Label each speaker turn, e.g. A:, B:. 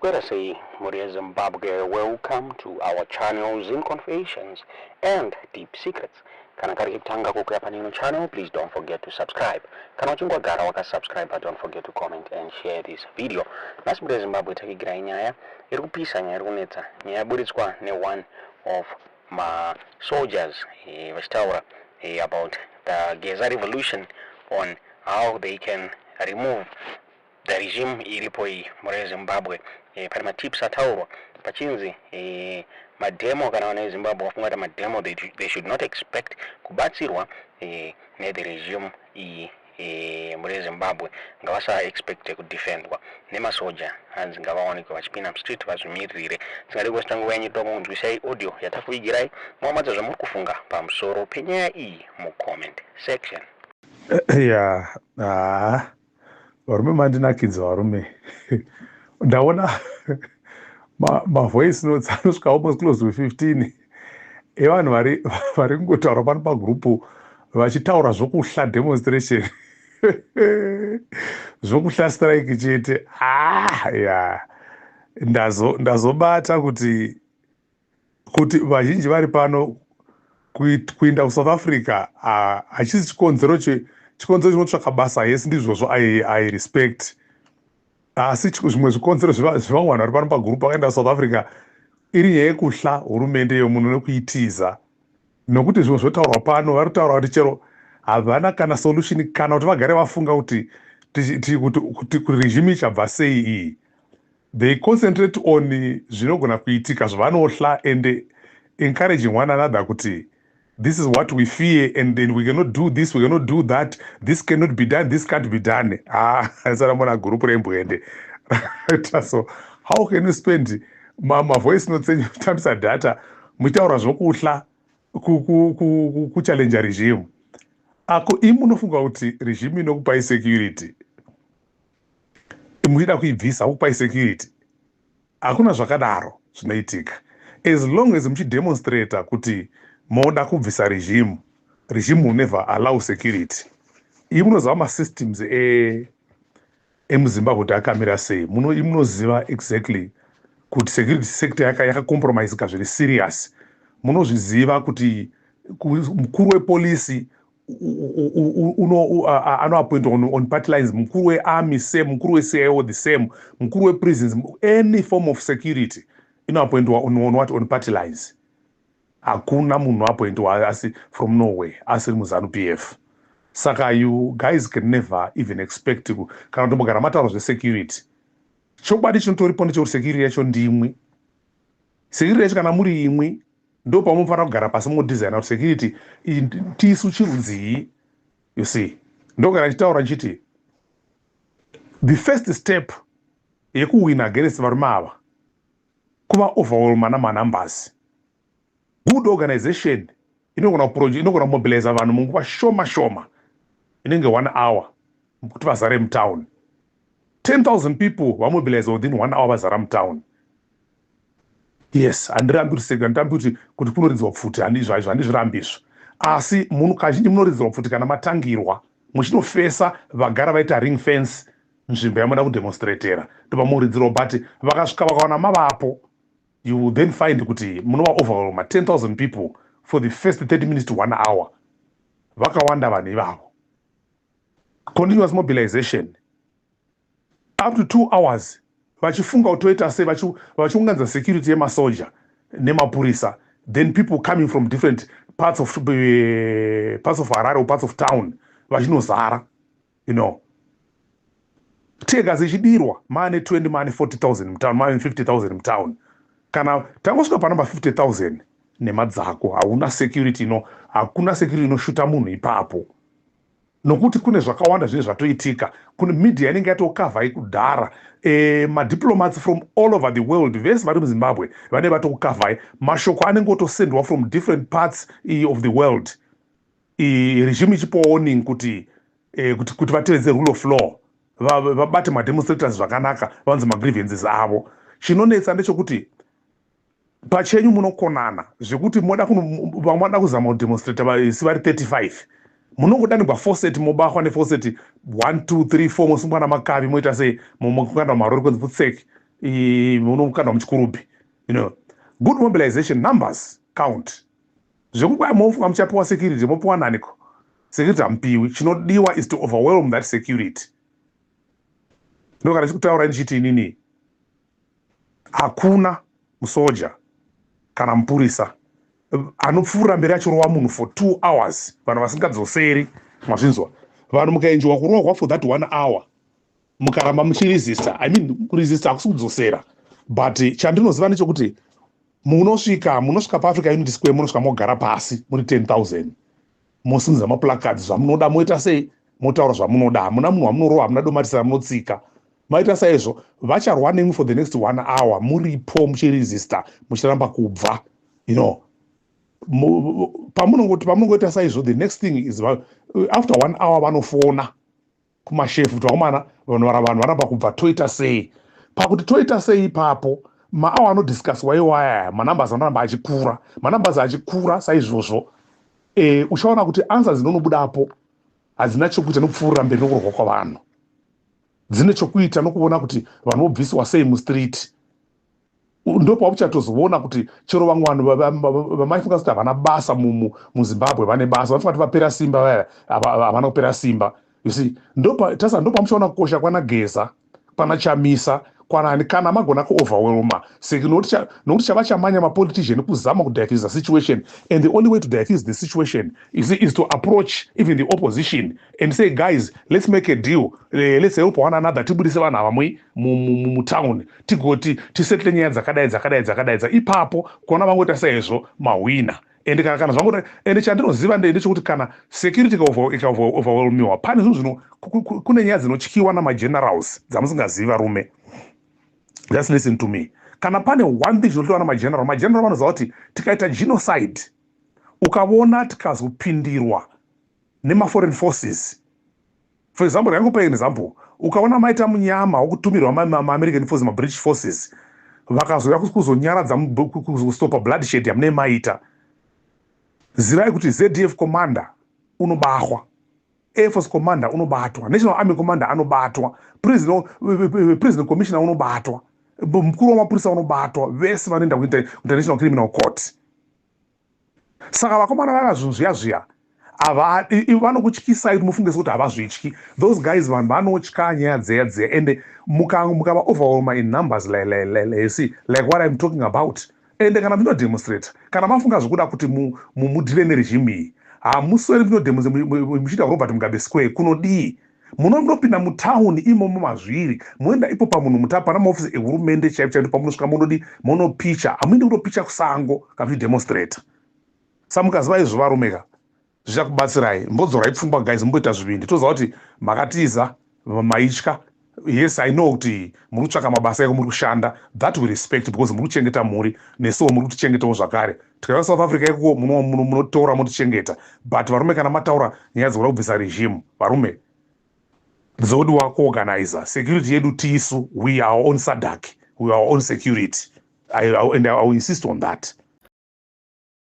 A: Maswera sei, mhuri yeZimbabwe? Welcome to our channel, Zim Confessions and Deep Secrets. Kana kari kutanga kukuya pane ino channel, please don't forget to subscribe. Kana uchinge wagara wakasubscribe, don't forget to comment and share this video. Nhasi, mhuri yeZimbabwe, takuigirai nyaya iri kupisa, nyaya iri kunetsa, nyaya yaburitswa neone of masoldiers vachitaura about the Geza revolution, on how they can remove the regime iripo iyi. Mhuri yeZimbabwe, pane matips ataurwa pachinzi mademo, kana vana veZimbabwe vafunga kuti mademo, they should not expect kubatsirwa nethe regime iyi. Mhuri yeZimbabwe, ngavasaexpecte kudefendwa nemasoja. Hanzi ngavawanikwe vachipinda mustreet, vazvimiririre. Tingade kuwasta nguva yenyu, tokunzwisai audio yatakuigirai. Muwamadza zvamuri kufunga pamusoro penyaya iyi mucomment section.
B: Ya, haa, varume, mandinakidza varume. Ndaona mavoice notes anosvika almost close to 15 evanhu vari kungotaura pano pagurupu, vachitaura zvokuhla demonstration, zvokuhla strike chete. Ah, ya, ndazobata kuti vazhinji vari pano, kuinda kuSouth Africa hachisi chikonzero. Chikonzero chinotsvaka basa, yes, ndizvozvo, I respect. Asi zvimwe zvikonzero zvevamwe vanhu vari pano pagurupu vakaenda kuSouth Africa iri nyaya yekuhla hurumende yomuno nekuitiza, nokuti zvimwe zvotaurwa pano, vari kutaura kuti chero havana kana solution, kana kuti vagare vafunga kuti regime ichabva sei iyi. They concentrate on zvinogona kuitika zvavanohla and encouraging one another kuti this is what we fear and then we cannot do this, we cannot do that, this cannot be done, this can't be done. Ah, sara gurupu rembwende. So how can you spend mavoice notes enyu kutambisa data muchitaura zvokuhla kuchallenja regime? Ako imi munofunga kuti regime inokupai security? Muchida kuibvisa, kupai security? Hakuna zvakadaro zvinoitika. As long as muchidemonstrata kuti moda kubvisa regime, regime will never allow security. Ii, munoziva masystems emuZimbabwe kuti akamira sei. Munoziva exactly kuti security sector yakacompromisika zviri serious. Munozviziva kuti mukuru wepolisi anoappointwa on party lines, mukuru wearmy same, mukuru weCIO the same, mukuru weprisons, any form of security inoappointwa on what? On party lines. Hakuna munhu appointwa asi from nowhere asiri muZANU PF. Saka you guys can never even expect kana kutombogara mataura zvesecurity. Chokwadi chinotoripo ndechekuti security yacho ndimwi. Security yacho, kana muri imwi, ndo pamunofanira kugara pasi modesigna kuti security tisu chirudzii. You see, ndogara ndichitaura nchiti the first step yekuwina against varume ava kuva overwhelma namanumbers. Good organization inogona kumobiliza vanhu munguva shoma shoma, inenge one hour, kuti vazare mutown. 10,000 people vamobilize within one hour, vazara mutown. Yes, handirambi kuti handirambi kuti kunoridzwa pfuti, handizvaizvo, handizvirambizvo. Asi munhu kazhinji munoridzwa pfuti kana matangirwa, muchinofesa vagara vaita ring fence nzvimbo yamuda kudemonstratera, ndopamuridzirwa. But vakasvika vakawana mavapo, you will then find kuti munova overwhelma 10,000 people for the first 30 minutes to one hour. Vakawanda vanhu ivavo. Continuous mobilization up to 2 hours, vachifunga kutoita sei, vachiunganidza security yemasoja nemapurisa, then people coming from different parts of Harare or parts of town vachinozara. Teargas ichidirwa, maane 20, maane 40,000 mutown, maane 50,000 mutown. Kana tangosvika panumber 50,000 nemadzako, hauna security ino, hakuna security inoshuta munhu ipapo, nokuti kune zvakawanda zvinenge zvatoitika. Kune media inenge yatokavhai kudhara. Madiplomats from all over the world vese vari muZimbabwe vanenge vatokukavhai. Mashoko anenge otosendwa from different parts of the world, regime ichipa warning kuti vatevedze rule of law, vabate mademonstrators zvakanaka, vanzi magrievances avo. Chinonetsa ndechekuti pachenyu munokonana zvekuti moda, vamwe vada kuzama kudemonstrata si vari 35, munongodanigwa forset, mobahwa neforset 1, 2, 3, 4, mosungwa namakavi, moita sei, mokanda marori kunzi putseki. Munokandwa muChikurubi. Good mobilization, numbers count. Zvekukwai mofunga muchapiwa security, mopiwa naniko security? Hamupiwi. Chinodiwa is to overwhelm that security. Ndokana chikutaura ndichiti inini hakuna musoja kana mupurisa anopfuurira mberi achirova munhu for 2 hours, vanhu vasingadzoseri. Mazvinzwa? Vanhu mukaenjiwa kurohwa for that one hour, mukaramba muchiresista, I mean, kuresista hakusi kudzosera, but chandinoziva ndechekuti munosvika paAfrica Unity Square, munosvika mogara pasi muri 10,000, mosimudza maplacards, zvamunoda moita sei, motaura zvamunoda. Hamuna munhu wamunorova, hamuna domatisa ramunotsika. Maita saizvo, vacharwa nemwi for the next one hour muripo muchiresista, muchiramba kubva. Pamunongoti, pamunongoita saizvo, the next thing is after one hour vanofona kumashefu kuti, "Vakomana, vanhu varamba kubva, toita sei?" Pakuti toita sei ipapo, maawa anodiscusswa iwaya, manumbers anoramba achikura, manumbers achikura saizvozvo. Uchaona kuti answer dzinonobudapo hadzina chokuita nokupfuurira mberi nokurwa kwavanhu, dzine chokuita nokuona kuti vanhu vobviswa sei mustreet. Ndopauchatozoona kuti chero vamwe vanhu vamaifunga kuti havana basa muZimbabwe vane basa. Vanofunga kuti vapera simba vaya, havana kupera simba. You see, tasa ndopamuchaona kukosha kwana Geza, kwana Chamisa, kwanani, kana magona kuoverwhelma. Nokuti chava chamanya mapolitician kuzama kudiffusa situation, and the only way to diffuse the situation is to approach even the opposition and say, "Guys, let's make a deal. Let's help one another, tibudise vanhu ava mutown, tigoti tisettle nyaya dzakadai, dzakadai, dzakadai." Dza ipapo kuona vangoita saizvo, mahwina. Ende kana zvangu, ende chandinoziva ndechekuti kana security ikaoverwhelmiwa, pane zvinhu zvino, kune nyaya dzinotyiwa namagenerals dzamusingazivi. Varume, just listen to me. Kana pane one thing chinotyiwa namageneral, mageneral vanoziva kuti tikaita genocide, ukavona tikazopindirwa nemaforeign forces, for example, yangupa example, ukaona maita munyama wokutumirwa maAmerican forces, maBritish forces, vakazouya kuzonyaradza, kustopa bloodshed yamunee maita, zivai kuti ZDF commander unobatwa, Air Force commander unobatwa, National Army commander anobatwa, prison commissioner unobatwa, mukuru wamapurisa unobatwa, vese vanoenda kuInternational Criminal Court. Saka vakomana vava zvinhu zviya zviya vanokutyisai kuti mufunge sekuti havazvityi. Those guys, vanhu vanotya nyaya dzeya dzeya. Ende mukava overwhelma in numbers, see, like what I'm talking about, ende kana munodemonstrate, kana mafunga zvekuda kuti mudeale neregime iyi, hamusweri munodemonstrate muchiita Robert Mugabe Square kunodii. Munondopinda mutauni imomo mazviri, moenda ipo pamunhu muta pana maofisi ehurumende chaipo chaipo, pamunosvika munodi munopicha. Hamuendi kunopicha kusango kana muchidemonstrata. Sa mukaziva izvo, varumeka, zvichakubatsirai. Mbodzorai pfungwa, guys, mumboita zvivindi. Toziva kuti makatiza, maitya. Yes, I know kuti muri kutsvaka mabasa eko, muri kushanda. That we respect, because muri kuchengeta mhuri, nesuwo muri kutichengetawo zvakare. Tikauya South Africa ikoko, munotora motichengeta. But varume, kana mataura nyaya dzekuda kubvisa regime, varume, dzodiwa kuorganiza security yedu tisu. We are our own SADC, we are our own security. And I will insist on that.